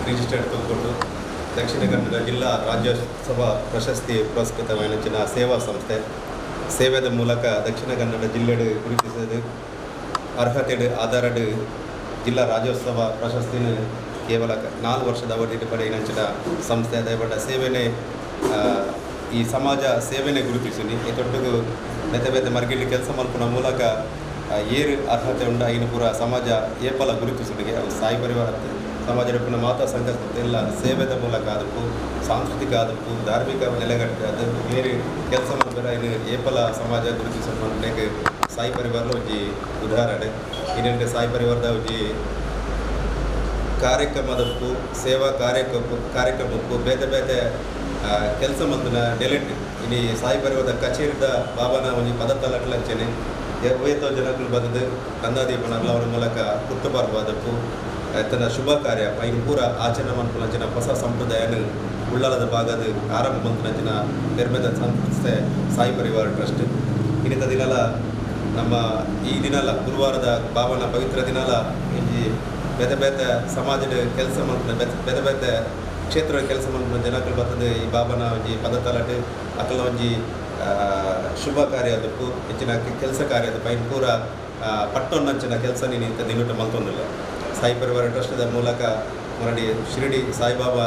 Registered ತೂಕೊಂಡು Dakshina Kannada ಜಿಲ್ಲಾ ರಾಜ್ಯೋತ್ಸವ ಪ್ರಶಸ್ತಿ ಪುರಸ್ಕೃತವಾಯಿನಂಚಿನ ಸೇವಾ ಸಂಸ್ಥೆ. ಸೇವೆದ ಮೂಲಕ ದಕ್ಷಿಣ ಕನ್ನಡ ಜಿಲ್ಲೆಡ್ ಗುರುತಿಸದು ಅರ್ಹತೆಡ್ ಆಧಾರಡ್ ಜಿಲ್ಲಾ ರಾಜ್ಯೋತ್ಸವ ಪ್ರಶಸ್ತಿನ ಕೇವಲ 4 ವರ್ಷದ ಅವಧಿಡ್ ಪಡೆಯಿನಂಚಿನ ಸಂಸ್ಥೆ. ದಯಪಂಡ ಸೇವೆನೆ, ಈ ಸಮಾಜ ಸೇವೆನೆ ಗುರುತಿಸುನಿ. ತೊಟ್ಟುಗು ಬೇತೆ ಬೇತೆ ಮರ್ಗಿಲ್ ಕೆಲಸ ಮಲ್ಪುನ ಮೂಲಕ ಏರು ಅರ್ಹತೆ ಉಂಡ ಐನು ಪೂರ ಸಮಾಜ ಏಪಲ ಗುರುತಿಸುನಿಗೆ. ಅವು ಸಾಯಿ ಪರಿವಾರ ಸಮಾಜ ಪುನಃ ಮಾತಾ ಸಂಘ ಸಂಸ್ಥೆ ಎಲ್ಲ ಸೇವೆದ ಮೂಲಕ ಆದಪ್ಪು, ಸಾಂಸ್ಕೃತಿಕ ಆದಪ್ಪು, ಧಾರ್ಮಿಕ ನೆಲೆಗಟ್ಟು ಅದು ಬೇರೆ ಕೆಲಸ ಮಲ್ಪೆರ ಐನು ಏಪಲ ಸಮಾಜ ಗುರುತಿಸುವ ಸಾಯಿ ಪರಿವಾರ ಒಂಜಿ ಉದಾಹರಣೆ. ಇನ್ನೆಂಟೆ ಸಾಯಿ ಪರಿವಾರದ ಒಂಜಿ ಕಾರ್ಯಕ್ರಮದಪ್ಪು, ಸೇವಾ ಕಾರ್ಯಕ್ರಮಕ್ಕೂ ಬೇತೆ ಬೇತೆ ಕೆಲಸ ಮಲ್ತುನ ಡೆಲೆಟ್ ಇನಿ ಸಾಯಿ ಪರಿವಾರದ ಕಚೇರಿದ ಬಾಬಾನ ಒಂಜಿ ಪದತಲಟ್ಲಂಚನೆ ಏತೋ ಜನಕುಲು ಬದದು ಕಂದಾದೀಪನ ಅವರ ಮೂಲಕ ಪುಟ್ಟು ಪರ್ಬದಪ್ಪು ತನ್ನ ಶುಭ ಕಾರ್ಯ ಐನ್ ಪೂರ ಆಚರಣೆ ಮನ್ಪುನಂಚಿನ ಹೊಸ ಸಂಪ್ರದಾಯನ ಉಳ್ಳಾಲದ ಭಾಗದ ಆರಂಭ ಮಲ್ತುನಂಚಿನ ಪೆರ್ಮೆದ ಸಂಸ್ಥೆ ಸಾಯಿ ಪರಿವಾರ ಟ್ರಸ್ಟ್. ಇನ್ನಿತ ದಿನಲ ನಮ್ಮ ಈ ದಿನಲ ಗುರುವಾರದ ಬಾಬನ ಪವಿತ್ರ ದಿನಲ ಒಂಜಿ ಬೇತೆ ಬೇತೆ ಸಮಾಜದ ಕೆಲಸ ಮಲ್ಪುನ, ಬೇತೆ ಬೇತೆ ಬೇತೆ ಕ್ಷೇತ್ರದ ಕೆಲಸ ಮಲ್ಪುನ ಜನಕುಲು ಬರ್ತದೆ. ಈ ಬಾಬನ ಒಂಜಿ ಪದತಲಟ್ ಅಕಲ್ನ ಒಂಜಿ ಶುಭ ಕಾರ್ಯದಪ್ಪು, ಹೆಚ್ಚಿನ ಕೆಲಸ ಕಾರ್ಯದ ಪೈನ್ ಪೂರ ಪಟ್ಟೊನ್ನಂಚಿನ ಕೆಲಸ ನೀನು ಇಂಥ ದಿನಟ ಮಲ್ತೊಂದಿಲ್ಲ. ಸಾಯಿ ಪರಿವಾರ ಟ್ರಸ್ಟ್ದ ಮೂಲಕ ಮುರಡಿ ಶಿರಡಿ ಸಾಯಿಬಾಬಾ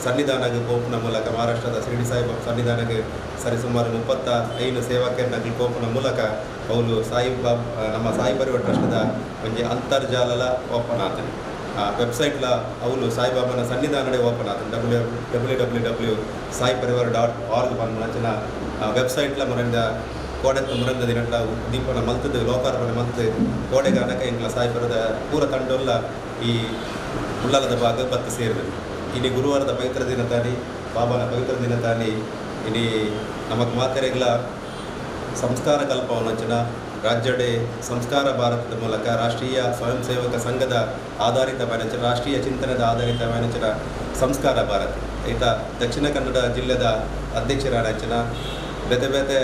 ಸನ್ನಿಧಾನಕ್ಕೆ ಪೋಪುನ ಮೂಲಕ, ಮಹಾರಾಷ್ಟ್ರದ ಶಿರಡಿ ಸಾಯಿಬಾಬಾ ಸನ್ನಿಧಾನಕ್ಕೆ ಸರಿಸುಮಾರು 35 ಸೇವಕರನ್ನ ಪೋಪುನ ಮೂಲಕ ಅವರು ಸಾಯಿಬಾಬಾ ನಮ್ಮ ಸಾಯಿ ಪರಿವಾರ ಟ್ರಸ್ಟ್ದ ಒಂಜಿ ಅಂತರ್ಜಾಲಲ ಓಪನ್ ಆತನೆ ವೆಬ್ಸೈಟ್ಲ ಅವಳು ಸಾಯಿಬಾಬಾನ ಸನ್ನಿಧಾನಡೆ ಓಪನ್ ಆತನ. www.saiparivar.org ಪನ್ಪುನಂಚಿನ ವೆಬ್ಸೈಟ್ಲ ಮುರಂದ ಕೋಡೆತ್ತ ಮುರಂದ ದಿನಟ್ಲ ದೀಪನ ಮಲ್ತದ್ದು, ಲೋಕಾರ್ಪಣೆ ಮಲ್ತು ಕೋಡೆಗಾನಕ ಎಂಕ್ಲ ಸಾಯಿಪುರದ ಪೂರ ತಂಡೊಲ್ಲ ಈ ಉಳ್ಳಾಲದ ಭಾಗ ಬತ್ತು ಸೇರಿದೆ. ಇನಿ ಗುರುವಾರದ ಪವಿತ್ರ ದಿನ ತಾನಿ, ಬಾಬಾನ ಪವಿತ್ರ ದಿನ ತಾನಿ ಇನಿ ನಮಕ್ ಮಾತೆರೆಗ್ಲ ಸಂಸ್ಕಾರ ಕಲ್ಪವನಂಚಿನ ರಾಜ್ಯಡೆ ಸಂಸ್ಕಾರ ಭಾರತದ ಮೂಲಕ ರಾಷ್ಟ್ರೀಯ ಸ್ವಯಂ ಸೇವಕ ಸಂಘದ ಆಧಾರಿತ ಮ್ಯಾನೇಜರ್, ರಾಷ್ಟ್ರೀಯ ಚಿಂತನದ ಆಧಾರಿತ ಮ್ಯಾನೇಜರ ಸಂಸ್ಕಾರ ಭಾರತ್ ಈತ ದಕ್ಷಿಣ ಕನ್ನಡ ಜಿಲ್ಲೆದ ಅಧ್ಯಕ್ಷರಾಣಂಚಿನ ಬೇತೆ ಬೇತೆ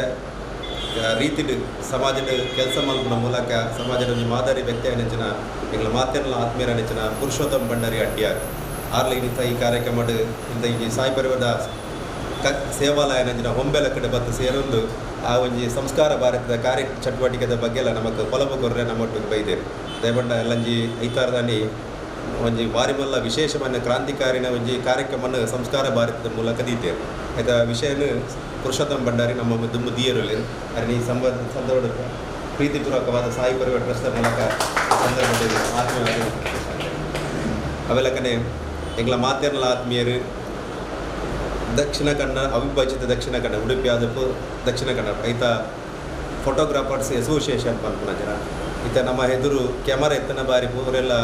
ರೀತಿಡ್ ಸಮಾಜದ ಕೆಲಸ ಮಲ್ಪುನ ಮೂಲಕ ಸಮಾಜದ ಒಂಜಿ ಮಾದರಿ ವ್ಯಕ್ತಿ ಆಯಿನಂಚಿನ ಎಂಗ್ಲ ಮಾತೆರ್ಲ ಆತ್ಮೀಯರಾಣಿಂಚಿನ ಪುರುಷೋತ್ತಮ ಭಂಡಾರಿ ಅಡ್ಯಾರ್ ಆರ್ಲ ಇಂಥ ಈ ಕಾರ್ಯಕ್ರಮಡ್ ಇಂಥ ಈ ಸಾಯಿ ಪರಿವಾರದ ಸೇವಾಲಯನಂಚಿನ ಹೊಂಬೆಲ ಕಡೆ ಬತ್ತು ಸೇರೊಂದು ಆ ಒಂಜಿ ಸಂಸ್ಕಾರ ಭಾರತದ ಕಾರ್ಯ ಚಟುವಟಿಕೆದ ಬಗ್ಗೆ ಎಲ್ಲ ನಮಕ್ ಪೊಲಬು ಕೊರ್ರೆ ನಮ್ಮೊಟ್ಟಿಗೆ ಬೈದೇರು. ದಯಬಂಡ ಎಲ್ಲಂಜಿ ಐತಾರದಾನಿ ಒಂಜಿ ಬಾರಿಮಲ್ಲ ವಿಶೇಷமான ಕ್ರಾಂತಿಕಾರಿನ ಒಂಜಿ ಕಾರ್ಯಕ್ರಮನ ಸಂಸ್ಕಾರ ಭಾರತದ ಮೂಲಕ ದೀತೇರು. ಆಯ್ತಾ ವಿಷಯನ ಪುರುಷೋತ್ತಮ ಭಂಡಾರಿ ನಮ್ಮ ದುಂಬು ದಿಯರುಲ್ಲೇರು. ಅರೆ ಈ ಸಂದರ್ಭ ಪ್ರೀತಿಪೂರ್ವಕವಾದ ಸಾಯಿ ಪರಿವಾರ ಟ್ರಸ್ಟ್ ಮೂಲಕ ಸಂದರ್ಭದಲ್ಲಿ ಆತ್ಮೀಯವಾದ ಅವೆಲ್ಲಕನೆ ಎಂಗ್ಲ ಮಾತೆರ್ಲ ಆತ್ಮೀಯರು, ದಕ್ಷಿಣ ಕನ್ನಡ, ಅವಿಭಜಿತ ದಕ್ಷಿಣ ಕನ್ನಡ, ಉಡುಪಿ ಆದಪ್ಪು ದಕ್ಷಿಣ ಕನ್ನಡ ಐತ ಫೋಟೋಗ್ರಾಫರ್ಸ್ ಅಸೋಸಿಯೇಷನ್ ಪನ್ಪುನ ಜನ. ಈತ ನಮ್ಮ ಎದುರು ಕ್ಯಾಮರಾ ಎತ್ತನ ಬಾರಿ ಪೂರೆಲ್ಲ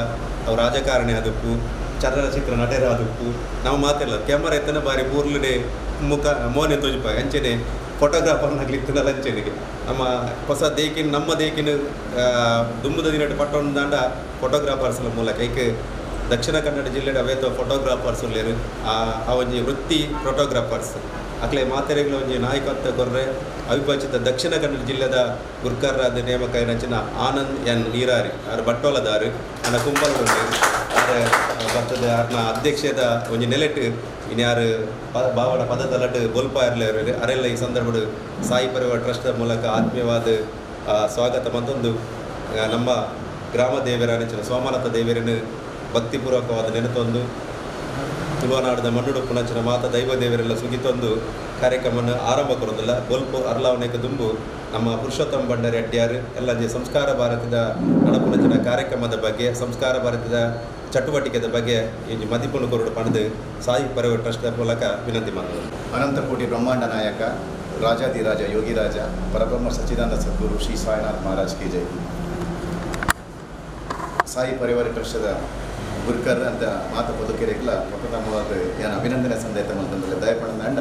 ಅವು ರಾಜಕಾರಣಿ ಆದಪ್ಪು, ಚಲನಚಿತ್ರ ನಟರ ಆದಪ್ಪು, ನಾವು ಮಾತೆಲ್ಲ ಕ್ಯಾಮರಾ ಎತ್ತನ ಬಾರಿ ಪೂರ್ಲನೆ ಮುಖ ಮೋನೆ ತೋಜಿಪ ಅಂಚೆನೆ ಫೋಟೋಗ್ರಾಫರ್ನಾಗ್ಲಿ ಇತ್ತನಲ್ಲ ಅಂಚೆನೆಗೆ ನಮ್ಮ ಹೊಸ ದೇಕಿನ ನಮ್ಮ ದೇಕಿನ ದುಂಬುದ ದಿನಟ್ ಪಟ್ಟೊಂದು ದಾಂಡ ಫೋಟೋಗ್ರಾಫರ್ಸ್ ಮೂಲಕ. ಐಕ್ ದಕ್ಷಿಣ ಕನ್ನಡ ಜಿಲ್ಲೆಡ್ ಅವೇತೋ ಫೋಟೋಗ್ರಾಫರ್ಸ್ ಉಲ್ಲೇರು. ಆ ಆ ಒಂಜಿ ವೃತ್ತಿ ಫೋಟೋಗ್ರಾಫರ್ಸ್ ಅಕ್ಲೆ ಮಾತೆರೆಗ್ಲ ಒಂಜಿ ನಾಯಕತ್ವ ಕೊರ್ರೆ ಅವಿಭಜಿತ ದಕ್ಷಿಣ ಕನ್ನಡ ಜಿಲ್ಲೆದ ಗುರ್ಕರ್ರಾದ ನೇಮಕ ನಂಚಿನ ಆನಂದ್ ಎನ್ ನೀರಾರಿ ಆರ್ ಬಟ್ಟೋಲದಾರು ಅನ್ನ ಕುಂಬಲ್ ಆರ್ ಬರ್ತದೆ. ಆರ್ನ ಅಧ್ಯಕ್ಷದ ಒಂಜಿ ನೆಲೆಟ್ ಇನ್ಯಾರು ಬಾವಡ ಪದತಲಟ್ ಬೊಲ್ಪ ಇರ್ಲೆ ಅರೆಲ್ಲ ಈ ಸಂದರ್ಭಡ್ ಸಾಯಿ ಪರಿವಾರ ಟ್ರಸ್ಟ್ ಮೂಲಕ ಆತ್ಮೀಯವಾದ ಸ್ವಾಗತ ಮತ್ತೊಂದು ನಮ್ಮ ಗ್ರಾಮ ದೇವರ ನೆಂಚಿನ ಸೋಮನಾಥ ದೇವರನ್ನು ಭಕ್ತಿಪೂರ್ವಕವಾದ ನೆನೆತೊಂದು ತುಳುವನಾಡದ ಮಣ್ಣುಡು ಪುನಂಚಿನ ಮಾತ ದೈವ ದೇವರೆಲ್ಲ ಸುಗಿತೊಂದು ಕಾರ್ಯಕ್ರಮವನ್ನು ಆರಂಭ ಕೊರೊಂದಿಲ್ಲ. ಬೊಲ್ಪು ಅರ್ಲಾವಣೆಗೆ ದುಂಬು ನಮ್ಮ ಪುರುಷೋತ್ತಮ ಭಂಡಾರಿ ಅಡ್ಯಾರ್ ಎಲ್ಲ ಜೆ ಸಂಸ್ಕಾರ ಭಾರತದ ನಡಪುನಂಚಿನ ಕಾರ್ಯಕ್ರಮದ ಬಗ್ಗೆ, ಸಂಸ್ಕಾರ ಭಾರತದ ಚಟುವಟಿಕೆದ ಬಗ್ಗೆ ಈ ಮದಿಪುನು ಕೊರಡು ಪಡೆದು ಸಾಯಿ ಪರಿವಾರ ಟ್ರಸ್ಟ್ ಮೂಲಕ ವಿನಂತಿ ಮಾಡಿದರು. ಅನಂತಕೋಟಿ ಬ್ರಹ್ಮಾಂಡ ನಾಯಕ, ರಾಜಾಧಿರಾಜ, ಯೋಗಿರಾಜ, ಪರಬ್ರಹ್ಮ ಸಚ್ಚಿದಾನಂದ ಸದ್ಗುರು ಶ್ರೀ ಸಾಯಿನಾಥ್ ಮಹಾರಾಜ್ ಕಿ ಜೈ. ಸಾಯಿ ಪರಿವಾರ ಟ್ರಸ್ಟದ ಗುರ್ಕರ್ ಅಂತ ಮಾತ ಪದುಕೆರೆಗ್ಲ ಪ್ರಥಮವಾದ ಏನು ಅಭಿನಂದನೆ ಸಂದೇತ ಮಲ್ತಂದ್ರೆ ದಯಪಣಂದ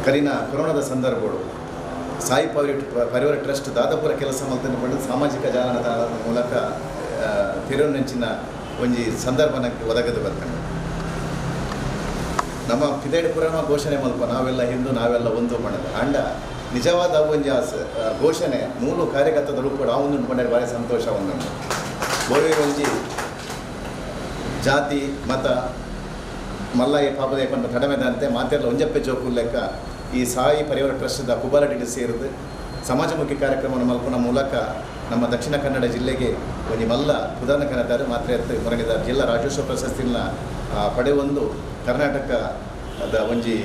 ಕರಿನ ಕೊರೋನಾದ ಸಂದರ್ಭಗಳು ಸಾಯಿ ಪರಿವಾರ ಟ್ರಸ್ಟ್ ದಾದಾಪುರ ಕೆಲಸ ಮಲ್ತಂದು ಪಂಡ ಸಾಮಾಜಿಕ ಜಾಲತಾಣದ ಮೂಲಕ ತೆರವುನೆಂಚಿನ ಒಂಜಿ ಸಂದರ್ಭನ ಒದಗದು ಬರ್ತಾನೆ. ನಮ್ಮ ಪಿದೇಡ್ ಪುರಾಣ ಘೋಷಣೆ ಮಲ್ಪ ನಾವೆಲ್ಲ ಹಿಂದೂ, ನಾವೆಲ್ಲ ಒಂದು ಪಂಡದ ಅಂಡ ನಿಜವಾದ ಒಂಜಿ ಆ ಘೋಷಣೆ ಮೂಲ ಕಾರ್ಯಕರ್ತದ ರೂಪ ಆ ಒಂದು ಪಂಡ ಭಾರಿ ಸಂತೋಷ. ಒಂದುಂಡು ಬೋವಿ ಒಂಜಿ ಜಾತಿ ಮತ ಮಲ್ಲಾಯ ಪಾಪದಯ ಪಂಡ ತಡಮೆದಂತೆ ಮಾತೆರ್ಲ ಒಂಜಪ್ಪೆ ಜೋಕು ಲೆಕ್ಕ ಈ ಸಾಯಿ ಪರಿವಾರ ಟ್ರಸ್ಟ್ದ ಕುಬಾಲಡಿಡ್ ಸೇರಿದು ಸಮಾಜಮುಖಿ ಕಾರ್ಯಕ್ರಮವನ್ನು ಮಲ್ಪುನ ಮೂಲಕ ನಮ್ಮ ದಕ್ಷಿಣ ಕನ್ನಡ ಜಿಲ್ಲೆಗೆ ಒಂಜಿ ಮಲ್ಲ ಉದಾಹರಣೆ ಕನ್ನಡ ಮಾತ್ರ ಮೊರಗಿದ ಜಿಲ್ಲಾ ರಾಜ್ಯೋತ್ಸವ ಪ್ರಶಸ್ತಿನ ಪಡೆಯೊಂದು ಕರ್ನಾಟಕದ ಒಂಜಿ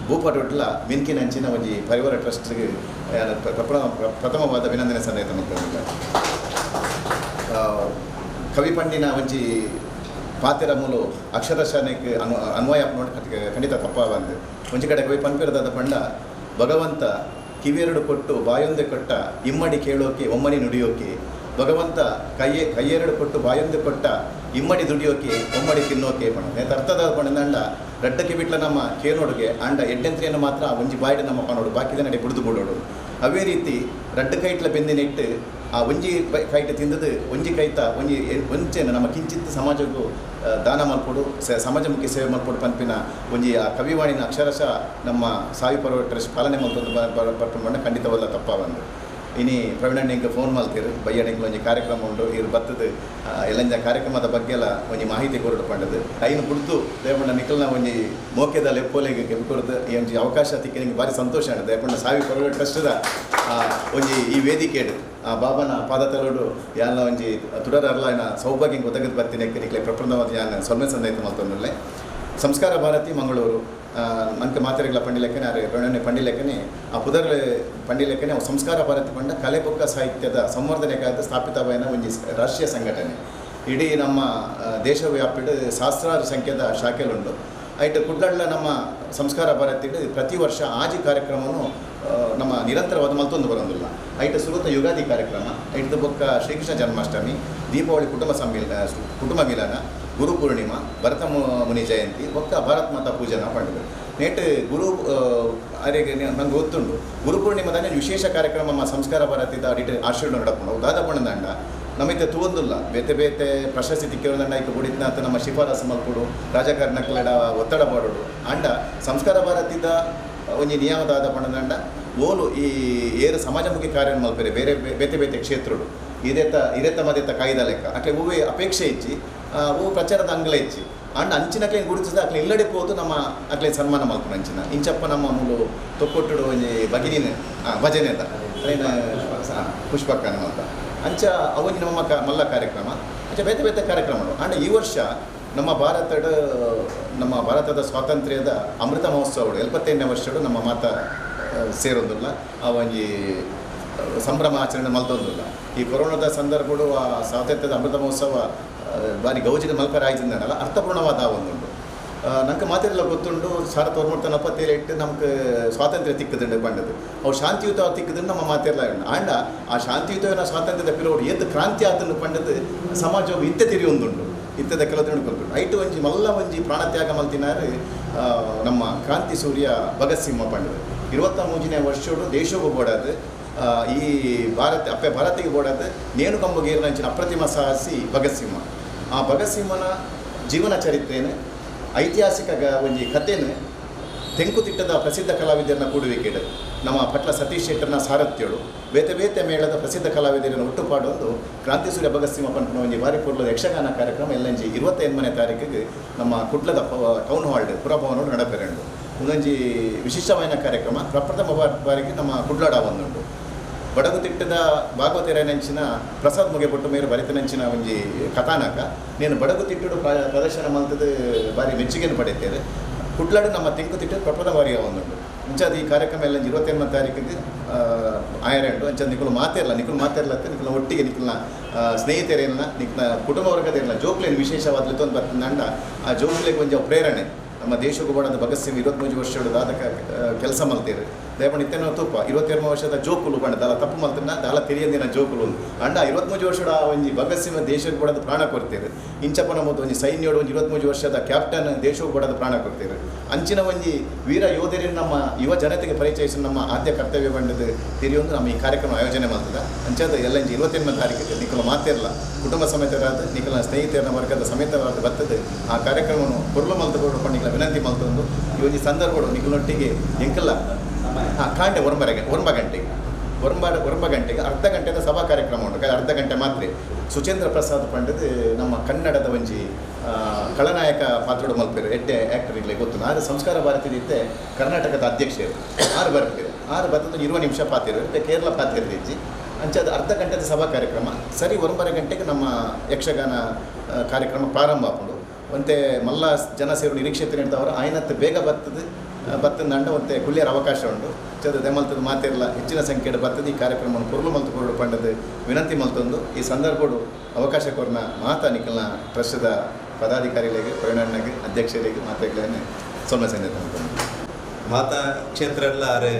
ಭೂಪಟೊಟ್ಲ ಮಿನ್ಕಿನಂಚಿನ ಒಂಜಿ ಪರಿವಾರ ಟ್ರಸ್ಟ್ಗೆ ಪ್ರಥಮವಾದ ಅಭಿನಂದನೆ ಸಂದೇಶ ಮಲ್ಪುನ. ಕವಿ ಪಂಡಿನ ಒಂಜಿ ಪಾತೆರ ಮೂಲು ಅಕ್ಷರಶಃ ಅನ್ವಯ ನೋಡಿ ಖಂಡಿತ ತಪ್ಪಾವಂದು. ಒಂಜಿ ಕಡೆ ಕವಿ ಪನ್ಪಿರದಾದ ಪಂಡ ಭಗವಂತ ಕಿವಿಯೆರಡು ಕೊಟ್ಟು ಬಾಯೊಂದೆ ಕೊಟ್ಟ ಇಮ್ಮಡಿ ಕೇಳೋಕೆ ಒಮ್ಮನಿ ನುಡಿಯೋಕೆ, ಭಗವಂತ ಕೈಯೆರಡು ಕೊಟ್ಟು ಬಾಯೊಂದೆ ಕೊಟ್ಟ ಇಮ್ಮಡಿ ದುಡಿಯೋಕೆ ಒಮ್ಮಡಿ ತಿನ್ನೋಕೆ ಪಣ ನೇತ ಅರ್ಥದ ಪಣಂದಂಡ ರಡ್ಡಕ್ಕೆ ಬಿಟ್ಲ ನಮ್ಮ ಕೇನೋಡುಗೆ ಅಂಡ ಎಡ್ಡೆಂತ್ರಿಯನ್ನು ಮಾತ್ರ ಒಂಜಿ ಬಾಯಿಡು ನಮ್ಮ ಪನೋಡು ಬಾಕಿದ ನಡೆ ಬುಡಿದು ಬಿಡೋಡು. ಅವೇ ರೀತಿ ರಡ್ಡ ಕೈಟ್ಲ ಬೆಂದಿನಿಟ್ಟು ಆ ಒಂಜಿ ಕೈಟ್ ತಿಂದದು ಒಂಜಿ ಕೈತ ಒಂಜಿ ಒಂಚೆನ ನಮ್ಮ ಕಿಂಚಿತ್ ಸಮಾಜಕ್ಕೂ ದಾನ ಮಲ್ಪೊಡು ಸಮಾಜಮುಖಿ ಸೇವೆ ಮಲ್ಪೊಡು ಪನ್ಪಿನ ಒಂಜಿ ಆ ಕವಿವಾಣಿನ ಅಕ್ಷರಶಃ ನಮ್ಮ ಸಾಯಿ ಪರಿವಾರ ಟ್ರಸ್ಟ್ ಪಾಲನೆ ಮಲ್ತೊಂದು ಬರ್ಪುಂಡು ಖಂಡಿತವಲ್ಲ ತಪ್ಪಾವಂದು. ಇನಿ ಪ್ರವೀಣಣ್ಣಿಂಗೆ ಫೋನ್ ಮಲ್ತೀರು ಬಯ್ಯಣ್ಣಿಂಗ್ ಒಂಜಿ ಕಾರ್ಯಕ್ರಮ ಉಂಡು ಇರು ಬತ್ತದ ಎಲ್ಲಂಜ ಕಾರ್ಯಕ್ರಮದ ಬಗ್ಗೆ ಎಲ್ಲ ಒಂಜಿ ಮಾಹಿತಿ ಕೊರಡು ಪಂಡದು ಐನು ಕುಡ್ದು ದೇವಣ್ಣ ನಿಖಲ್ನ ಒಂಜಿ ಮೋಕೆದ ಲೆಪ್ಪೋಲೆಗೆ ಕೆಂಪು ಈ ಒಂಜಿ ಅವಕಾಶ ತಿಕ್ಕಿ ನಿಂಗೆ ಭಾರಿ ಸಂತೋಷ ಆಂಡ್ ದೇವಣ್ಣ ಸಾವಿ ಪರಿವಾರ ಟ್ರಸ್ಟ್ದ ಒಂಜಿ ಈ ವೇದಿಕೆಡು ಆ ಬಾಬನ ಪಾದ ತಲೋಡು ಯಾನ ಒಂಜಿ ತುಡರಲ್ಲ ಸೌಭಾಗ್ಯ ಒದಗದ ಬರ್ತೀನಿ ನಿಕ್ಲೆ ಪ್ರಪ್ರಥಮವಾದ ಯಾನ ಸೊಲ್ಮೆ ಸಂದೈತ ಮಲ್ತೊಂದುಲ್ಲೆ. ಸಂಸ್ಕಾರ ಭಾರತಿ ಮಂಗಳೂರು ನನಗೆ ಮಾತೆರೆಗಳ ಪಂಡಿಲೆಕ್ಕನೆ ಅರೆ ಪ್ರವೀಣನೆ ಪಂಡಿಲೆಕ್ಕನೆ ಆ ಪುದರ್ ಪಂಡಿಲೆಕ್ಕನೆ ಅವು ಸಂಸ್ಕಾರ ಭಾರತಿ ಪಂಡ ಕಲೆ ಬೊಕ್ಕ ಸಾಹಿತ್ಯದ ಸಂವರ್ಧನೆಗಾದ ಸ್ಥಾಪಿತವಾದ ಒಂಜಿ ರಾಷ್ಟ್ರೀಯ ಸಂಘಟನೆ. ಇಡೀ ನಮ್ಮ ದೇಶವ್ಯಾಪಿಡ್ ಸಹಸ್ರಾರು ಸಂಖ್ಯೆದ ಶಾಖೆಲುಂಡು. ಐಟ್ ಕುಡ್ಲಡ್ಲ ನಮ್ಮ ಸಂಸ್ಕಾರ ಭಾರತಿ ಪ್ರತಿ ವರ್ಷ ಆಜಿ ಕಾರ್ಯಕ್ರಮವನ್ನು ನಮ್ಮ ನಿರಂತರವಾದ ಮಲ್ತೊಂದು ಬರೋದಿಲ್ಲ. ಐಟ್ ಸುರುತ ಯುಗಾದಿ ಕಾರ್ಯಕ್ರಮ, ಐಟ್ದ ಬೊಕ್ಕ ಶ್ರೀಕೃಷ್ಣ ಜನ್ಮಾಷ್ಟಮಿ, ದೀಪಾವಳಿ ಕುಟುಂಬ ಕುಟುಂಬ ಮಿಲನ, ಗುರು ಪೂರ್ಣಿಮಾ, ಭರತ ಮುನಿ ಜಯಂತಿ ಬೊಕ್ಕ ಭಾರತ್ ಮಾತಾ ಪೂಜನ ಪಂಡದು. ನೇಟ್ ಗುರು ಅರೆಗೆ ನಂಗೆ ಗೊತ್ತುಂಡು ಗುರು ಪೂರ್ಣಿಮಾದಾನೆ ವಿಶೇಷ ಕಾರ್ಯಕ್ರಮ ನಮ್ಮ ಸಂಸ್ಕಾರ ಭಾರತಿದ ಅಡಿಟ್ ಆಶೀರ್ವಾದ ನಡಪುಂಡು. ದಾದ ಪಂಡದಂಡ ನಮಿತೆ ತೂವೊಂದುಲ್ಲ ಬೇತೆ ಬೇತೆ ಪ್ರಶಸ್ತಿ ತಿಕ್ಕಿರೋದಂಡ ಐಕ ಬುಡಿತ್ನಾಥ ನಮ್ಮ ಶಿಫಾರಸು ಮಲ್ಪುಡು ರಾಜಕಾರಣಕ್ಲೆಡ ಒತ್ತಡ ಮಾಡೋಡು. ಅಂಡ ಸಂಸ್ಕಾರ ಭಾರತಿದ ಒಂಜಿ ನಿಯಮದಾದ ಪಂಡದಂಡ ಓಲು ಈ ಏರು ಸಮಾಜಮುಖಿ ಕಾರ್ಯ ಮಲ್ಪೆರೆ ಬೇರೆ ಬೇತೆ ಬೇತೆ ಕ್ಷೇತ್ರಡು ಇರೆತ ಇರೆತ ಮದೆತ ಕಾಯ್ದ ಲೆಕ್ಕ ಅಟ್ಲೆ ಹೂವೇ ಅಪೇಕ್ಷೆ ಇಚ್ಚಿ ಹೂವು ಪ್ರಚಾರದ ಅಂಗ್ಲ ಇಚ್ಚಿ ಅಂಡ್ ಅಂಚಿನಕ್ಲೆ ಗುರುತಿಸಿದ ಅಕ್ಲೆ ಇಲ್ಲಡೆ ಪೋದು ನಮ್ಮ ಅಕ್ಲೆ ಸನ್ಮಾನ ಮಲ್ಪುನ ಅಂಚಿನ ಇಂಚಪ್ಪ ನಮ್ಮ ಮೂಲು ತೊಕ್ಕೊಟ್ಟುಡು ಒಂಜಿ ಬಗಿನಿನ ಭಜನೆದ ಪುಷ್ಪಕ್ಕನ ಅಂತ ಅಂಚ ಅವೊಂಜಿ ನಮ್ಮ ಮಲ್ಲ ಕಾರ್ಯಕ್ರಮ ಅಂಚ ಬೇತೆ ಬೇತೆ ಕಾರ್ಯಕ್ರಮಗಳು. ಅಂಡ್ ಈ ವರ್ಷ ನಮ್ಮ ಭಾರತದ ಸ್ವಾತಂತ್ರ್ಯದ ಅಮೃತ ಮಹೋತ್ಸವಡು 75ನೇ ವರ್ಷಡು ನಮ್ಮ ಮಾತ ಸೇರೊಂದುಲ್ಲ ಆ ಒಂಜಿ ಸಂಭ್ರಮ ಆಚರಣೆ ಮಲ್ತೊಂದುಲ್ಲ. ಈ ಕೊರೋನಾದ ಸಂದರ್ಭಡು ಆ ಸ್ವಾತಂತ್ರ್ಯದ ಅಮೃತ ಮಹೋತ್ಸವ ಭಾರಿ ಗೌಜಿನ ಮಲ್ಪರ ಆಯ್ತಿಂದನಲ್ಲ ಅರ್ಥಪೂರ್ಣವಾದ ಒಂದುಂಡು. ನಂಗೆ ಮಾತೆಲ್ಲ ಗೊತ್ತುಂಡು 1947 ನಮ್ಗೆ ಸ್ವಾತಂತ್ರ್ಯ ತಿಕ್ಕದುಂಡು ಬಂಡದು ಅವು ಶಾಂತಿಯುತ ತಿಕ್ಕದುಂಡು ನಮ್ಮ ಮಾತೆಲ್ಲ ಆಂಡ ಆ ಶಾಂತಿಯುತವಿನ ಸ್ವಾತಂತ್ರ್ಯದ ಪಿರೋಡು ಎದ್ದು ಕ್ರಾಂತಿ ಆತನ್ನು ಪಂಡದು ಸಮಾಜವು ಇತ್ತೆ ತಿರಿಯೊಂದುಂಡು ಇತ್ತದ ಕೆಲವು ತಿಳ್ಕೊಂಡು ಐಟು ಒಂಜಿ ಮಲ್ಲ ಒಂಜಿ ಪ್ರಾಣತ್ಯಾಗ ಮಲ್ತಿನಾರು ನಮ್ಮ ಕ್ರಾಂತಿ ಸೂರ್ಯ ಭಗತ್ ಸಿಂಹ ಪಂಡದು. 23ನೇ ವರ್ಷಡು ದೇಶಕ್ಕೂ ಬೋಡಾದು ಈ ಭಾರತ ಅಪ್ಪೆ ಭಾರತಿಗೆ ಬೋಡಾದು ನೇಣು ಕಂಬಗೇರಿನಂಚಿನ ಅಪ್ರತಿಮ ಸಾಹಸಿ ಭಗತ್ ಸಿಂಹ. ಆ ಭಗತ್ ಸಿಂಹನ ಜೀವನ ಚರಿತ್ರೆಯನ್ನು ಐತಿಹಾಸಿಕ ಒಂಜಿ ಕಥೆಯನ್ನು ತೆಂಕುತಿಟ್ಟದ ಪ್ರಸಿದ್ಧ ಕಲಾವಿದರನ್ನ ಕೂಡುವಿಕೆಡು ನಮ್ಮ ಪಟ್ಲ ಸತೀಶ್ ಶೆಟ್ಟರ್ನ ಸಾರಥ್ಯಡು ಬೇತೆ ಬೇತೆ ಮೇಳದ ಪ್ರಸಿದ್ಧ ಕಲಾವಿದರನ್ನು ಒಟ್ಟುಪಾಡೊಂದು ಕ್ರಾಂತಿಸೂರ್ಯ ಭಗತ್ ಸಿಂಹ ಪನ್ಪುನ ಒಂಜಿ ಬಾರಿ ಪೊರ್ಲದ ಯಕ್ಷಗಾನ ಕಾರ್ಯಕ್ರಮ ಎಲ್ಲಂಜಿ 28ನೇ ತಾರೀಕಿಗೆ ನಮ್ಮ ಕುಡ್ಲದ ಟೌನ್ ಹಾಲ್ ಪುರಭವನೋಡು ನಡಪೆರೆಂಡು. ಒಂದೊಂಜಿ ವಿಶಿಷ್ಟವಾದ ಕಾರ್ಯಕ್ರಮ ಪ್ರಪ್ರಥಮ ಬಾರಿಗೆ ನಮ್ಮ ಕುಡ್ಲಾಡ ಒಂದುಂಡು. ಬಡಗುತಿಟ್ಟದ ಭಾಗವತೆರನಂಚಿನ ಪ್ರಸಾದ್ ಮುಗೆಪೊಟ್ಟು ಮೇರು ಬರಿತನಂಚಿನ ಒಂಜಿ ಕಥಾನಕ నేను ಬಡಗುತಿಟ್ಟುಡು ಪ್ರದರ್ಶನ ಮಲ್ತದ ಬಾರಿ ಮೆಚ್ಚುಗೆಯನ್ನು ಪಡೆಯುತ್ತೇವೆ. ಕುಡ್ಲಾಡು ನಮ್ಮ ತೆಂಕುತಿಟ್ಟು ಪ್ರಪ್ರಥಮ ಬಾರಿಗೆ ಒಂದುಂಡು. ಅಂಚಾದ ಈ ಕಾರ್ಯಕ್ರಮ ಎಲ್ಲ 28ನೇ ತಾರೀಕಿಗೆ ಆಯರೆಂಡು. ಅಂಚ ನಿಕುಲು ಮಾತೆರ್ಲ ನಿಕುಲು ಮಾತೆರ್ಲತ್ತೆ ನಿಕುಲ ಒಟ್ಟಿಗೆ ನಿಕುಲ್ನ ಸ್ನೇಹಿತರೇನ ನಿಕ್ನ ಕುಟುಂಬ ವರ್ಗದೇರಲ್ಲ ಜೋಕ್ಲೇನು ವಿಶೇಷವಾದ ತೊಂದು ಬರ್ತಂಡ ಆ ಜೋಕ್ಲೆಗೆ ಒಂಜಿ ಪ್ರೇರಣೆ ನಮ್ಮ ದೇಶಕ್ಕೂ ಬಡದ ಭಗತ್ ಸಿಂಗ್ 23 ವರ್ಷದ ಕೆಲಸ ಮಲ್ತೀರಿ ದಯಮಾಡಿ ಇತ್ತೇನೋ ತೂಪ 22 ವರ್ಷದ ಜೋಕುಲು ಬಣ್ಣ ದಾಲ ತಪ್ಪು ಮಲ್ತನ ದಾಲ ತೆರಿಯಂದಿನ ಜೋಕುಲು ಅಂಡ 23 ವರ್ಷದ ಒಂಜಿ ಭಗತ್ ಸಿಂಹ ದೇಶಕ್ಕೆ ಬಡದ ಪ್ರಾಣ ಕೊಡ್ತೀರಿ. ಇಂಚಪ್ಪನ ಮತ್ತು ಒಂಜಿ ಸೈನ್ಯೋಡು ಒಂಜಿ 23 ವರ್ಷದ ಕ್ಯಾಪ್ಟನ್ ದೇಶಕ್ಕೆ ಬಡದ ಪ್ರಾಣ ಕೊಡ್ತೀರಿ. ಅಂಚಿನ ಒಂಜಿ ವೀರ ಯೋಧರನ್ನು ನಮ್ಮ ಯುವ ಜನತೆಗೆ ಪರಿಚಯಿಸಿ ನಮ್ಮ ಆದ್ಯ ಕರ್ತವ್ಯ ಬಂಡದ ತೆರಿಯೊಂದು ನಮ್ಮ ಈ ಕಾರ್ಯಕ್ರಮ ಆಯೋಜನೆ ಮಾಡ್ತದೆ. ಅಂಚಾದ ಎಲ್ಲ 28ನೇ ತಾರೀಕಿಗೆ ನಿಕುಲ ಮಾತಿರಲ್ಲ ಕುಟುಂಬ ಸಮೇತರಾದ ನಿಕಲ ಸ್ನೇಹಿತರನ್ನ ವರ್ಗದ ಸಮೇತರಾದ ಬರ್ತದೆ ಆ ಕಾರ್ಯಕ್ರಮವನ್ನು ಕೊರಲು ಮಲ್ತಕೊಂಡು ನಿಕಲ ವಿನಂತಿ ಮಲ್ತೊಂದು ಈ ಒಂಜಿ ಸಂದರ್ಭಗಳು ನಿಕಲೊಟ್ಟಿಗೆ ಎಂಕಲ್ಲ ಹಾಂ ಕಾಂಡೆ ಒಂಬ ಗಂಟೆಗೆ ಒಂಬ ಗಂಟೆಗೆ ಅರ್ಧ ಗಂಟೆದ ಸಭಾ ಕಾರ್ಯಕ್ರಮ ಉಂಟು. ಅರ್ಧ ಗಂಟೆ ಮಾತ್ರ ಸುಚೇಂದ್ರ ಪ್ರಸಾದ್ ಪಂಡದು ನಮ್ಮ ಕನ್ನಡದ ಒಂಜಿ ಖಳನಾಯಕ ಪಾತ್ರಡು ಮಲ್ಪೇರು ಎಡ್ಡೆ ಆ್ಯಕ್ಟರ್ ಇಲ್ಲೇ ಗೊತ್ತು. ಆರು ಸಂಸ್ಕಾರ ಭಾರತಿ ಕರ್ನಾಟಕದ ಅಧ್ಯಕ್ಷರು ಆರು ಬರ್ಪೇರು ಆರು ಬತ್ತದ 20 ನಿಮಿಷ ಪಾತಿರು ಕೇರಳ ಪಾತಿರು ಇಜ್ಜಿ ಅಂಚೆ ಅದು ಅರ್ಧ ಗಂಟೆದ ಸಭಾ ಕಾರ್ಯಕ್ರಮ ಸರಿ 1.5 ಗಂಟೆಗೆ ನಮ್ಮ ಯಕ್ಷಗಾನ ಕಾರ್ಯಕ್ರಮ ಪ್ರಾರಂಭ ಆಪುಂಡು. ಒಂತೆ ಮಲ್ಲ ಜನ ಸೇರು ನಿರೀಕ್ಷೆ ನೀಡಿದವರು ಆಯ್ನತ್ತು ಬೇಗ ಬರ್ತದೆ ಬತ್ತಂಡ ಒಂತೆ ಕುಳ್ಳಿಯರ ಅವಕಾಶ ಉಂಟು. ಚದ ದೆಮಲ್ತದ ಮಾತಿರಲ್ಲ ಹೆಚ್ಚಿನ ಸಂಖ್ಯೆಡ್ ಬರ್ತದೆ. ಈ ಕಾರ್ಯಕ್ರಮವನ್ನು ಪೊರ್ಲು ಮಲ್ತು ಕೊರಡು ಪಂಡದು ವಿನಂತಿ ಮಲ್ತೊಂದು ಈ ಸಂದರ್ಭಡು ಅವಕಾಶ ಕೊರ್ನ ಮಾತಾ ನಿಖಲ್ನ ಟ್ರಸ್ಟ್ದ ಪದಾಧಿಕಾರಿಗಳಿಗೆ ಪ್ರವೀಣಣ್ಣಗೆ ಅಧ್ಯಕ್ಷರಿಗೆ ಮಾತೆಗಳನ್ನೇ ಸೊನ್ನೆ ಸಂದೇಶ ಮಾತಾ ಕ್ಷೇತ್ರ ಎಲ್ಲ ಅರೆ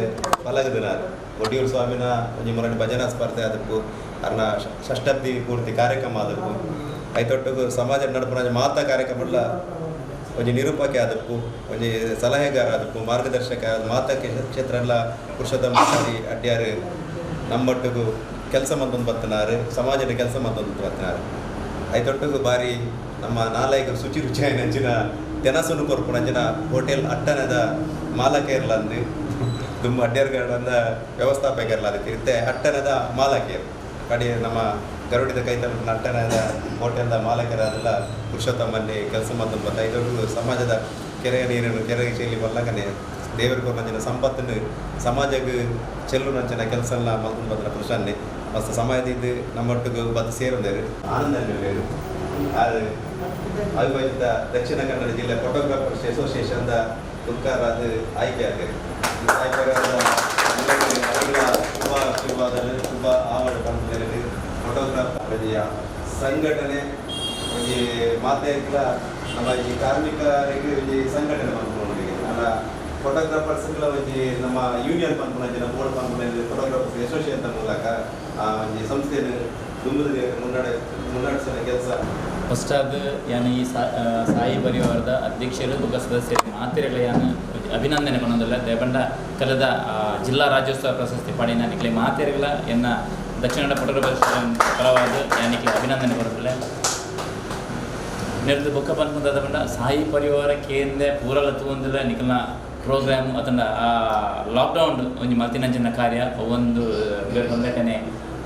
ಪಲಗದಿನಾರು ಒಡ್ಡಿಯೂರು ಸ್ವಾಮಿನ ಒಂಜಿ ಮೊರಡಿ ಭಜನಾ ಸ್ಪರ್ಧೆ ಅದಕ್ಕೂ ಅರ್ನ ಷಷ್ಠಬ್ದಿ ಪೂರ್ತಿ ಕಾರ್ಯಕ್ರಮ ಅದಕ್ಕೂ ಐತೊಟ್ಟಿಗೂ ಸಮಾಜ ನಡಪುನ ಮಾತಾ ಕಾರ್ಯಕ್ರಮ ಎಲ್ಲ ಒಂಜಿ ನಿರೂಪಕೆ ಆದಪ್ಪು ಒಂಜಿ ಸಲಹೆಗಾರ ಆದಪ್ಪು ಮಾರ್ಗದರ್ಶಕ ಮಾತಾ ಕ್ಷೇತ್ರ ಎಲ್ಲ ಪುರುಷೋತ್ತಮ ಅಡ್ಯಾರು ನಮ್ಮೊಟ್ಟಿಗೂ ಕೆಲಸ ಮತ್ತೊಂದು ಬತ್ತನಾರು ಸಮಾಜದ ಕೆಲಸ ಮತ್ತೊಂದು ಬತ್ತನಾರು ಐತೊಟ್ಟಿಗೂ ಬಾರಿ ನಮ್ಮ ನಾಲ್ಕು ಶುಚಿ ರುಚಿಯಾಯಿನಂಚಿನ ತೆನಸುನು ಕೊರ್ಪುನಂಚಿನ ಹೋಟೆಲ್ ಅಟ್ಟನದ ಮಾಲಕೇರ್ಲ ಅಂದು ತುಂಬ ಅಡ್ಯಾರ್ಗಂದ ವ್ಯವಸ್ಥಾಪಕರ್ಲ ಅದಕ್ಕೆ ಇತ್ತೆ ಅಟ್ಟನದ ಮಾಲಕೇರು ಕಡೆ ನಮ್ಮ ಗರುಡಿದ ಕೈತಲ ಅಟ್ಟನದ ಹೋಟೆಲ್ದ ಮಾಲಕರಾದೆಲ್ಲ ಪುರುಷೋತ್ತಮಲ್ಲಿ ಕೆಲಸ ಮತ್ತೊಂದು ಬತ್ತ ಇದೊಂದು ಸಮಾಜದ ಕೆರೆಯ ನೀರನ್ನು ಕೆರೆಗೆ ಚೆಲ್ಲಿ ಬಲ್ಲಕನೆ ದೇವರ ಕೊರ್ನಂಚಿನ ಸಂಪತ್ತನ್ನು ಸಮಾಜಕ್ಕೆ ಚೆಲ್ಲುನಂಚಿನ ಕೆಲಸ ಎಲ್ಲ ಮಲ್ತೊಂದು ಬತ್ತನ ಪುರುಷನ್ನೇ ಮಸ್ತ್ ಸಮಾಜದ ನಮ್ಮೊಟ್ಟಿಗೆ ಬತ್ತು ಸೇರುಂದೇರು ಆನಂದ ಅದು ಅವಿಭಜಿತ ದಕ್ಷಿಣ ಕನ್ನಡ ಜಿಲ್ಲೆ ಫೋಟೋಗ್ರಾಫರ್ಸ್ ಅಸೋಸಿಯೇಷನ್ದ ಗುಂಕಾರಾದ ಆಯ್ಕೆ ಆಗಿದೆ. ಶುಭ ಆಶೀರ್ವಾದಗಳು ಶುಭ ಆವಡ ಬಂದ ಫೋಟೋಗ್ರಾಫರ್ ಸಂಘಟನೆ ಒಂಜಿ ಮಾತೆಗ್ಲ ನಮ್ಮ ಈ ಕಾರ್ಮಿಕರಿಗೆ ಒಂಜಿ ಸಂಘಟನೆ ಪನ್ಪುನ ಅಲ್ಲ ಫೋಟೋಗ್ರಾಫರ್ಸ್ಗಳ ಒಂಜಿ ನಮ್ಮ ಯೂನಿಯನ್ ಪನ್ಪುನ ಜನ ಬೋರ್ಡ್ ಪನ್ಪುನ ಫೋಟೋಗ್ರಾಫರ್ಸ್ ಅಸೋಸಿಯೇಷನ್ ಮೂಲಕ ಆ ಒಂಜಿ ಸಂಸ್ಥೆಯನ್ನು ದುಂಬುದ ಮುನ್ನಡೆಸಿದ ಕೆಲಸ. ಫಸ್ಟ್ ಆದ ಯಾನ್ ಈ ಸಾಯಿ ಪರಿವಾರದ ಅಧ್ಯಕ್ಷರು ಬೊಕ್ಕ ಸದಸ್ಯರು ಮಾತೆರೆಗ್ಲ ಯಾನ್ ಅಭಿನಂದನೆ ಪನೊಂದುಲ್ಲ. ದೇಪಂಡ ಕಳೆದ ಜಿಲ್ಲಾ ರಾಜ್ಯೋತ್ಸವ ಪ್ರಶಸ್ತಿ ಪಡೆಯಿನ ನಿಕ್ಲೆ ಮಾತೆರೆಗ್ಲ ಎನ್ನ ದಕ್ಷಿಣ ಕನ್ನಡ ಫೋಟೋಗ್ರಾಫರ್ ಪರವಾದ ಯಾನ್ ನಿಕ್ಲೆ ಅಭಿನಂದನೆ ಕೊರೊಂದುಲ್ಲೆ. ನೆರ್ದು ಬೊಕ್ಕ ಪನ್ಪುಂದಾದ ಪಂಡ ಸಾಯಿ ಪರಿವಾರ ಕೇಂದ್ರ ಪೂರಲ ತೂವೊಂದುಲ್ಲ ನಿಕಲ್ನ ಪ್ರೋಗ್ರಾಮ್ ಅತಂಡ ಆ ಲಾಕ್ಡೌನ್ ಒಂಜಿ ಮಲ್ತಿನಂಚಿನ ಕಾರ್ಯ ಒಂದು ಬೇರೆ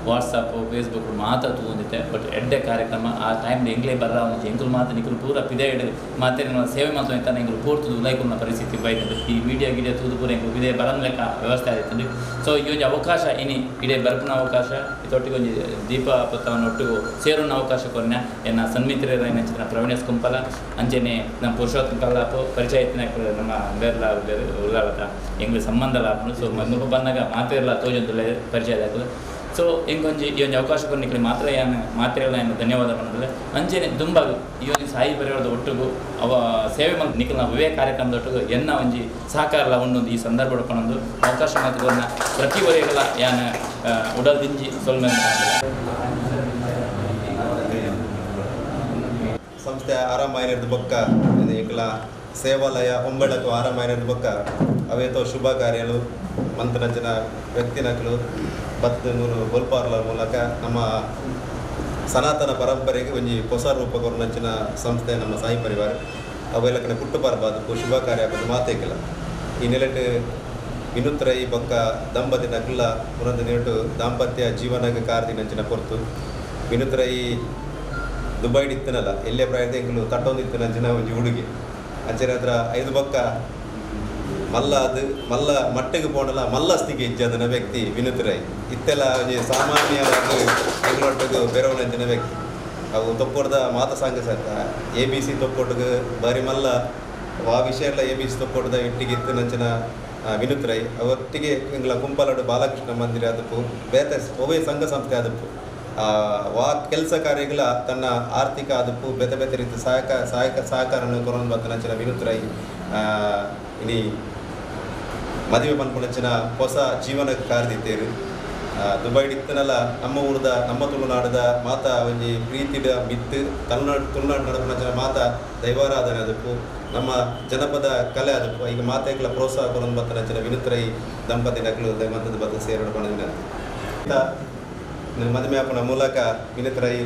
ವಾಟ್ಸಪ್ ಫೇಸ್ಬುಕ್ ಮಾತ್ರ ತೂವೊಂದಿತ್ತೆ. ಬಟ್ ಎಡ್ಡೆ ಕಾರ್ಯಕ್ರಮ ಆ ಟೈಮ್ ಎಂಗ್ಲೇ ಬರ್ರ ಒಂಜಿ ಎಂಕುಲು ಮಾತ್ರ ನಿಕುಲು ಪೂರ ಪಿದೆಡ್ ಮಾತೆ ಸೇವೆ ಮಲ್ತೊಂದಿತ್ತಾನೆ ಎಂಕುಲು ಪೂರ್ತುದು ಉಲೈಕುಲ್ನ ಪರಿಸ್ಥಿತಿ ಬೈತಂಡು ಈ ಮೀಡಿಯಾ ಗಿಡಿಯಾ ತೂದು ಪೂರ ಎಂಕುಲು ಪಿದೆ ಬರನ್ ಲೆಕ್ಕ ವ್ಯವಸ್ಥೆ ಆದಿತ್ತುಂಡು. ಸೊ ಈ ಒಂಜಿ ಅವಕಾಶ ಇನಿ ಇಡೇ ಬರ್ಪುನ ಅವಕಾಶ ಇದೊಟ್ಟಿಗೆ ಒಂಜಿ ದೀಪ ಪತ್ತವನ್ನು ಒಟ್ಟಿಗೆ ಸೇರುನ ಅವಕಾಶ ಕೊರ್ನ ಎನ್ನ ಸನ್ಮಿತ್ರರಾಯಿನಂಚಿನ ಪ್ರವೀಣೇಶ್ ಕುಂಪಲ ಅಂಚೆನೆ ನಮ್ಮ ಪುರುಷೋತ್ತಮ ಕಲ್ಲಾಪು ಪರಿಚಯ ಇತ್ತಿನ ನಮ್ಮ ಬೇರ್ಲ ಬೇರೆ ಉಳ್ಳಾಲತ ಎಂಗ್ಲು ಸಂಬಂಧ ಲಾಪುಂಡು. ಸೊ ಮುಲ್ಪ ಬಂದಾಗ ಮಾತೆರ್ಲ ತೋಜೊಂದುಲ್ಲೆ ಪರಿಚಯ ಆದಕುಲು. ಸೊ ಇಂಕೊಂಜಿ ಈ ಒಂಜಿ ಅವಕಾಶ ಕೊರ್ನಿಕ್ಲೆ ಮಾತ್ರ ಯಾನ್ ಮಾತ್ರೆಗಳ ಏನು ಧನ್ಯವಾದ ಪನೊಂದುಲ್ಲೆ. ಅಂಚೆನೆ ದುಂಬಾಗು ಈ ಒಂಜಿ ಸಾಯಿ ಪರಿವಾರದ ಒಟ್ಟುಗು ಅವ ಸೇವೆ ಮಲ್ತ್ ನಿಕಲ್ನ ಅವೇ ಕಾರ್ಯಕ್ರಮದ ಒಟ್ಟುಗು ಎನ್ನ ಒಂಜಿ ಸಹಕಾರಲ ಉಂಡೊಂದು ಈ ಸಂದರ್ಭ ಪನೊಂದು ಅವಕಾಶ ಮಾತ್ರ ಕೊರ್ನ ಪ್ರತಿ ಒರಿಗಳ ಯಾನ್ ಉಡಲ್ ದಿಂಜಿ ಸೊಲ್ಮೆ. ಸಂಸ್ಥೆ ಆರಾಮ ಆಯ್ನರ್ದು ಬೊಕ್ಕ ಎಂಕಲ ಸೇವಾಲಯ ಹೊಂಬಳಕು ಆರಾಮ ಆಯ್ನರ್ದು ಬೊಕ್ಕ ಅವೇತೋ ಶುಭ ಕಾರ್ಯಗಳು ಮಂತ್ರನಂಚಿನ ವ್ಯಕ್ತಿನಕಲು ಬತ್ತು ಮೂರು ಬೋಲ್ಪಾರ್ಲ ಮೂಲಕ ನಮ್ಮ ಸನಾತನ ಪರಂಪರೆಗೆ ಒಂಜಿ ಹೊಸ ರೂಪ ಕೊರ್ನಂಚಿನ ಸಂಸ್ಥೆ ನಮ್ಮ ಸಾಯಿ ಪರಿವಾರ ಅವೆಲ್ಲ ಕಡೆ ಪುಟ್ಟು ಪರ್ಬ ಶುಭ ಕಾರ್ಯ ಆಪದು ಮಾತೇಕಲ್ಲ. ಈ ನೆಲೆಟ್ ವಿನುತ್ರ ಈ ಬೊಕ್ಕ ದಂಪತಿ ನಕಲ ಮುರಂದ ನೆಟ್ಟು ದಾಂಪತ್ಯ ಜೀವನಕ್ಕೆ ಕಾರ್ದಿನಂಚಿನ ಪೊರ್ತು ವಿನುತ್ರ ಈ ದುಬೈಡ್ ಇತ್ತನಲ್ಲ ಎಲ್ಲೇ ಪ್ರಾಯದ ಎಂಕುಲು ತಟ್ಟೊಂದು ಇತ್ತಿನಂಚಿನ ಒಂಜಿ ಹುಡುಗಿ ಅಂಚನೆ ಹತ್ರ 5 ಬೊಕ್ಕ ಮಲ್ಲ ಅದು ಮಲ್ಲ ಮಟ್ಟಿಗೆ ಪೋಣಲ್ಲ ಮಲ್ಲಸ್ತಿಗೆ ಇಜ್ಜದನ ವ್ಯಕ್ತಿ ವಿನುತ್ ರೈ ಇತ್ತೆಲ್ಲ ಒಂಜಿ ಸಾಮಾನ್ಯವಾಗಿ ಎಂಗ್ಲೊಟ್ಟಿಗೆ ಬೆರವನಂಚಿನ ವ್ಯಕ್ತಿ. ಅವು ತೊಪ್ಪೋರ್ದ ಮಾತ ಸಂಘ ಸರ್ತ ಎ ಬಿ ಸಿ ತೊಪ್ಪೋಟಿಗೆ ಬಾರಿ ಮಲ್ಲ ಆ ವಿಷಯ ಎಲ್ಲ ಎ ಬಿ ಸಿ ತೊಪ್ಪೋಟದ ಇಟ್ಟಿಗೆ ಇತ್ತಿನಂಚಿನ ವಿನುತ್ ರೈ ಅವತ್ತಿಗೆ ಎಂಗ್ಲ ಕುಂಪಲಡು ಬಾಲಕೃಷ್ಣ ಮಂದಿರ ಅದಪ್ಪು ಬೇತೆ ಒವೇ ಸಂಘ ಸಂಸ್ಥೆ ಅದಪ್ಪು ವಾ ಕೆಲಸ ಕಾರ್ಯಗಳ ತನ್ನ ಆರ್ಥಿಕ ಅದಪ್ಪು ಬೇತೆ ಬೇತೆ ರೀತಿ ಸಹಕಾರನ್ನು ಕೊರೊಂದು ಬತ್ತನಂಚಿನ ವಿನುತ್ ರೈ ಇನಿ ಮದುವೆ ಪನ್ಪುನಂಚಿನ ಹೊಸ ಜೀವನಕ್ಕೆ ಕಾರ್ದಿತ್ತೇರು. ದುಬೈಡ್ ಇತ್ತನಲ್ಲ ನಮ್ಮ ಊರದ ನಮ್ಮ ತುಳುನಾಡದ ಮಾತಾ ಒಂಜಿ ಪ್ರೀತಿದ ಮಿತ್ತು ತುಳುನಾಡು ನಡಪುನಂಚಿನ ಮಾತಾ ದೈವಾರಾಧನೆ ಅದಪ್ಪು ನಮ್ಮ ಜನಪದ ಕಲೆ ಅದಪ್ಪು ಈಗ ಮಾತೆಗಳ ಪ್ರೋತ್ಸಾಹ ಕೊರೊಂದು ಬತ್ತನಂಚಿನ ವಿನುತ್ ರೈ ದಂಪತಿ ನಕಲು ದೈವಂತದ ಬತ್ತ ಸೇರಡು ಪಣದಿನ ಮದುವೆ ಆಪುನ ಮೂಲಕ ವಿನುತ್ ರೈ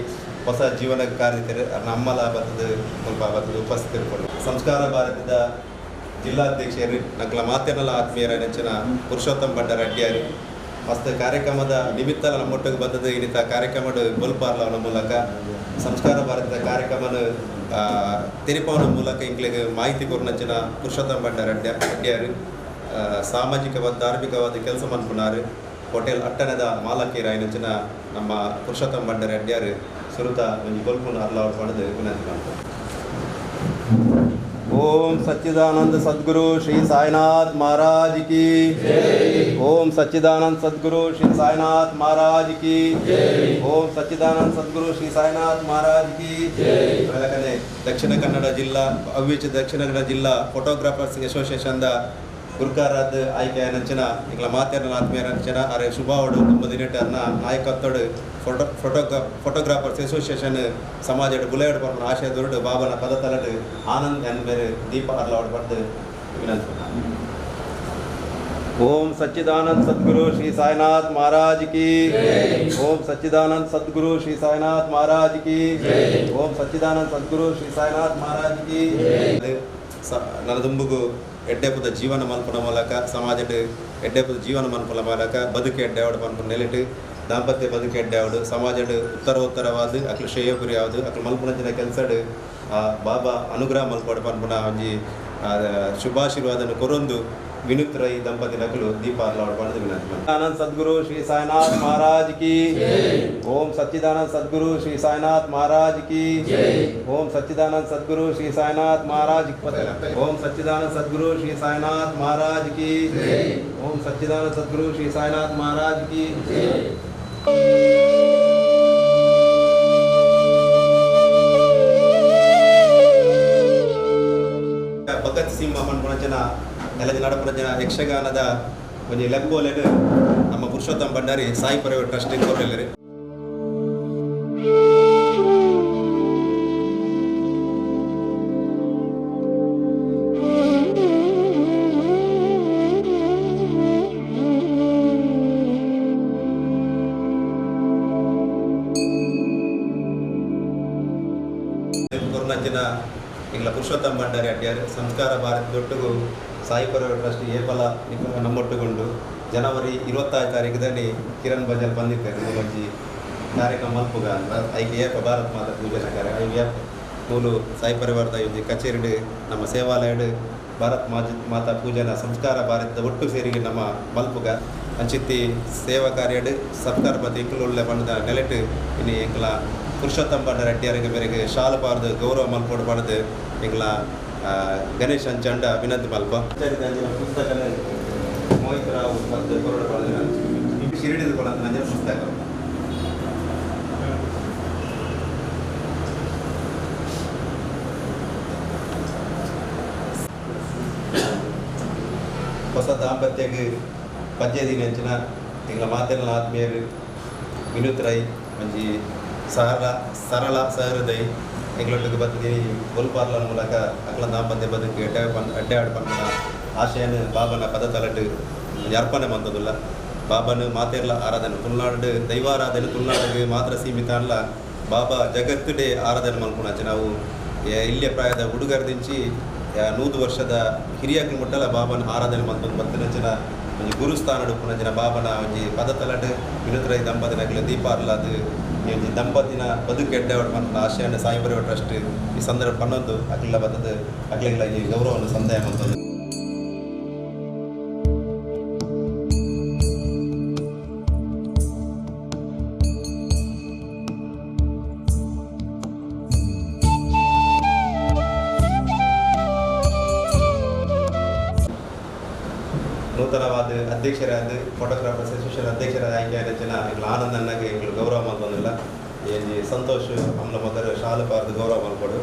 ಹೊಸ ಜೀವನಕ್ಕೆ ಕಾರ್ದಿತ್ತೇರು. ಅಮ್ಮಲ ಬತ್ತದ ಸ್ವಲ್ಪ ಬತ್ತದ ಉಪಸ್ಥಿತರು ಸಂಸ್ಕಾರ ಭಾರತದ ಜಿಲ್ಲಾಧ್ಯಕ್ಷರು ನಕಲ ಮಾತೆನಲ್ಲ ಆತ್ಮೀಯರ ನೆಚ್ಚಿನ ಪುರುಷೋತ್ತಮ ಭಟ್ಟರ ಅಡ್ಡಿಯಾರು ಮಸ್ತ್ ಕಾರ್ಯಕ್ರಮದ ನಿಮಿತ್ತ ನಮ್ಮೊಟ್ಟಿಗೆ ಬಂದದ್ದು ಇನ್ನಿತ ಕಾರ್ಯಕ್ರಮದ ಬೊಲ್ಪಾರ್ಲವನ ಮೂಲಕ ಸಂಸ್ಕಾರ ಭಾರತದ ಕಾರ್ಯಕ್ರಮನ ತೆರಿಪವನ ಮೂಲಕ ಇಂಕ್ಲೆಗ್ ಮಾಹಿತಿ ಕೊರ್ನಂಚಿನ ಪುರುಷೋತ್ತಮ ಭಂಡಾರಿ ಅಡ್ಯಾರು ಸಾಮಾಜಿಕವಾದ ಧಾರ್ಮಿಕವಾದ ಕೆಲಸ ಮನ್ಪುನಾರು ಹೋಟೆಲ್ ಅಟ್ಟಣದ ಮಾಲಕೀರಾಯಿನಂಚಿನ ನಮ್ಮ ಪುರುಷೋತ್ತಮ ಭಂಡಾರಿ ಅಡ್ಯಾರು ಸುರುತ ಒಂಜಿ ಬೊಲ್ಪುನ ಅರ್ಲಾವಡ್ ಪಂಡ್ದ್ ವಿನಂತಿ ಮಲ್ಪುವೆ. ओम सच्चिदानंद सद्गुरु श्री साईनाथ महाराज की जय। ओम सच्चिदानंद सद्गुरु श्री साईनाथ महाराज की जय। ओम सच्चिदानंद सद्गुरु श्री साईनाथ महाराज की जय। ದಕ್ಷಿಣ ಕನ್ನಡ ಜಿಲ್ಲಾ ಅವ್ಯಚ ದಕ್ಷಿಣ ಕನ್ನಡ ಜಿಲ್ಲಾ ಫೋಟೋಗ್ರಾಫರ್ಸ್ ಅಸೋಸಿಯೇಷನ್ the ಗುರುಕಾರಾದ ಆಯ್ಕೆಯ ನಂಚಿನ ಎಂಗ್ಲ ಮಾತೆರ್ನ ಆತ್ಮೀಯರ ನಂಚಿನ ಅರೆ ಶುಭಾವಡು ತುಂಬ ದಿನಟರ್ನ ನಾಯಕತ್ವಡು ಫೋಟೋಗ್ರಾಫರ್ಸ್ ಅಸೋಸಿಯೇಷನ್ ಸಮಾಜಡ್ ಬುಲೆಯಡ್ ಪರ್ಪುನ ಆಶಯದೊರಡು ಬಾಬನ ಪದತಲಡ್ ಆನಂದ್ ಎನ್ ಬೇರೆ ದೀಪ ಅರ್ಲಾವಡ್ ಪಡ್ದು ವಿನಂತಿ. ओम सच्चिदानंद सद्गुरु श्री साईनाथ महाराज की जय। ओम सच्चिदानंद सद्गुरु श्री साईनाथ महाराज की जय। ओम सच्चिदानंद सद्गुरु श्री साईनाथ महाराज की जय। ನನದುಂಬುಗು ಎಡ್ಡೆಪುದ ಜೀವನ ಮಲ್ಪುನ ಮೂಲಕ ಸಮಾಜಡ್ ಎಡ್ಡೆಪುದ ಜೀವನ ಮಲ್ಪುನ ಮೂಲಕ ಬದುಕು ಎಡ್ಡೆವಡು ಪನ್ಪುನ ನೆಲೆಟ್ ದಾಂಪತ್ಯ ಬದುಕು ಎಡ್ಡೆವಡು ಸಮಾಜಡ್ ಉತ್ತರ ಉತ್ತರವಾದ ಅಕ್ಲು ಶ್ರೇಯಪುರಿ ಯಾವುದು ಅಕ್ಲು ಮಲ್ಪುನಂಚಿನ ಕೆಲಸಡ್ ಆ ಬಾಬಾ ಅನುಗ್ರಹ ಮಲ್ಪಡು ಪನ್ಪುನ ಒಂಜಿ ಶುಭಾಶೀರ್ವಾದನ ಕೊರೊಂದು ವಿನುತ್ ರೈ ದಂಪತಿ ನಕಲು ದೀಪ ಅರ್ಲಾವಡ್ ಪಂಡ್ದ್ ವಿನಂತಿ ಮಲ್ಪುವೆ. ಆನಂದ್ ಸದ್ಗುರು ಶ್ರೀ ಸಾಯಿನಾಥ್ ಮಹಾರಾಜ್ ಕಿ ಜೈ। ಓಂ ಸಚ್ಚಿದಾನಂದ ಸದ್ಗುರು ಶ್ರೀ ಸಾಯಿನಾಥ್ ಮಹಾರಾಜ್ ಕಿ ಜೈ। ಓಂ ಸಚ್ಚಿದಾನಂದ ಸದ್ಗುರು ಶ್ರೀ ಸಾಯಿನಾಥ್ ಮಹಾರಾಜ್ ಕಿ ಓಂ ಸಚ್ಚಿದಾನಂದ ಸದ್ಗುರು ಶ್ರೀ ಸಾಯಿನಾಥ್ ಮಹಾರಾಜ್ ಕಿ ಜೈ। ಓಂ ಸಚ್ಚಿದಾನಂದ ಸದ್ಗುರು ಶ್ರೀ ಸಾಯಿನಾಥ್ ಮಹಾರಾಜ್ ಕಿ ಜೈ। ಭಗತ್ ಸಿಂಹ ಪನ್ಪುನಂಚಿನ ನೆಲದ ನಡಪುನಂಚಿನ ಯಕ್ಷಗಾನದ ಒಂಜಿ ಲೆಂಬೋಲೆಡ್ ನಮ್ಮ ಪುರುಷೋತ್ತಮ ಭಂಡಾರಿ ಸಾಯಿ ಪರಿವಾರ ಟ್ರಸ್ಟ್ ಕೊರ್ಲೆರ್. ಕೊರ್ನಂಚಿನ ಎಂಗ್ಲ ಪುರುಷೋತ್ತಮ ಭಂಡಾರಿ ಅಡ್ಯಾರ್ ಸಂಸ್ಕಾರ ಭಾರತಿ ದೊಟ್ಟುಗು ಸಾಯಿ ಪರಿವಾರ ಟ್ರಸ್ಟ್ ಏಪಲ ನಮ್ಮೊಟ್ಟುಗೊಂಡು ಜನವರಿ 26 ತಾರೀಕದಲ್ಲಿ ಕಿರಣ್ ಬಜಾರ್ ಬಂದಿದ್ದಾರೆ. ಒಂಜಿ ಕಾರ್ಯಕ್ರಮ ಮಲ್ಪುಗ ಐಕೆ ಏಪ ಭಾರತ್ ಮಾತಾ ಪೂಜನ ಕಾರ್ಯ ಐಕೆ ಏಪ ಮೂಲು ಸಾಯಿ ಪರಿವಾರದ ಒಂಜಿ ಕಚೇರಿಡು ನಮ್ಮ ಸೇವಾಲಯಡು ಭಾರತ್ ಮಾತಾ ಪೂಜನ ಸಂಸ್ಕಾರ ಭಾರತದ ಒಟ್ಟು ಸೇರಿಗೆ ನಮ್ಮ ಮಲ್ಪುಗ ಅಂಚಿತ್ತಿ ಸೇವಾ ಕಾರ್ಯಡು ಸತ್ಕಾರ ಪತಿ ಎಂಕುಲು ಉಳ್ಳೆ ಬಣ್ಣದ ನೆಲೆಟು ಇನ್ನು ಎಂಕಲ ಪುರುಷೋತ್ತಮ ಭಂಡಾರಿ ಅಡ್ಯಾರಿಗೆ ಮೇರೆಗೆ ಶಾಲು ಪಾರ್ದು ಗೌರವ ಮಲ್ಪೋಡು ಪಡೆದು ಎಂಕಲ ಗಣೇಶ್ ಅಂಚಂಡ ವಿನಂತಿ ಮಲ್ಪ. ಪುಸ್ತಕ ಮೋಹಿತ್ ರಾವ್ ಮತ್ತು ಕೊರಡ ಪಡೆದ ಶಿರಡಿದ ಕೊಡಂತ ಪುಸ್ತಕ ಹೊಸ ದಾಂಪತ್ಯಕ್ಕೆ ಪದ್ಯ ದಿನಂಚಿನ ಎಂಗ್ಲ ಮಾತೆರ್ನ ಆತ್ಮೀಯರು ವಿನುತ್ ರೈ ಒಂಜಿ ಸರಳ ಸಹೃದಯ ಎಂಗ್ಲೊಟ್ಟಿಗೆ ಬತ್ತಿದೀನಿ ಬೊಲ್ಪಾರ್ಲನ ಮೂಲಕ ಅಕ್ಲ ದಾಂಪತ್ಯ ಬದುಕು ಅಡ್ಡಾಡು ಪನ್ಪುನ ಆಶಯನ ಬಾಬನ ಪದ ತಲಟು ಒಂಜಿ ಅರ್ಪಣೆ ಮಂತದುಲ್ಲ. ಬಾಬನು ಮಾತೆರ್ಲ ಆರಾಧನೆ ತುಳುನಾಡು ದೈವಾರಾಧನೆ ತುಳುನಾಡಿಗೆ ಮಾತ್ರ ಸೀಮಿತ ಅಲ್ಲ, ಬಾಬಾ ಜಗತ್ತುಡೇ ಆರಾಧನೆ ಮಲ್ಪುನಂಚ ನಾವು ಇಲ್ಲಿಯ ಪ್ರಾಯದ ಹುಡುಗರದಿಂಚಿ 100 ವರ್ಷದ ಹಿರಿಯಕ್ಕೆ ಮುಟ್ಟಲ ಬಾಬನ ಆರಾಧನೆ ಮಲ್ತೊಂದು ಬತ್ತಿನಂಚಿನ ಒಂಜಿ ಗುರುಸ್ಥಾನಡು ಉಪ್ಪುನಂಚಿನ ಬಾಬನ ಒಂಜಿ ಪದ ತಲಟು ವಿನುತ್ ರೈ ದಂಪತಿನಕ್ಲೆ ದೀಪಾರ್ಲಾದ್ ಒಂಜಿ ದಂಪತಿನ ಬದುಕು ಎಡ್ಡೆವಡ್ ಪನ್ಪುನ ಆಶಯನ ಸಾಯಿ ಪರಿವಾರ ಟ್ರಸ್ಟ್ ಈ ಸಂದರ್ಭ ಪನ್ನೊಂದು ಅಕ್ಲೆಲ ಬತ್ತದು ಅಕ್ಲೆಗ್ಲ ಈ ಗೌರವವನ್ನು ಸಂದಾಯ ಮಲ್ತೊಂದು. ನೂತನವಾದ ಅಧ್ಯಕ್ಷರಾದ ಫೋಟೋಗ್ರಾಫರ್ಸ್ ಅಸೋಸಿಯೇಷನ್ ಅಧ್ಯಕ್ಷರಾದ ಆಯ್ಕೆಯಾದ ಜನ ಎಂಗ್ಲ ಆನಂದ್ ಅಣ್ಣಗೆ ಎಂಗ್ಲು ಗೌರವ ಮಲ್ತೊಂದಿಲ್ಲ. ಈ ಸಂತೋಷ್ ಅಮ್ಲ ಮೊದಲು ಶಾಲು ಪಾರ್ದು ಗೌರವ ಮಲ್ಪೊಡು.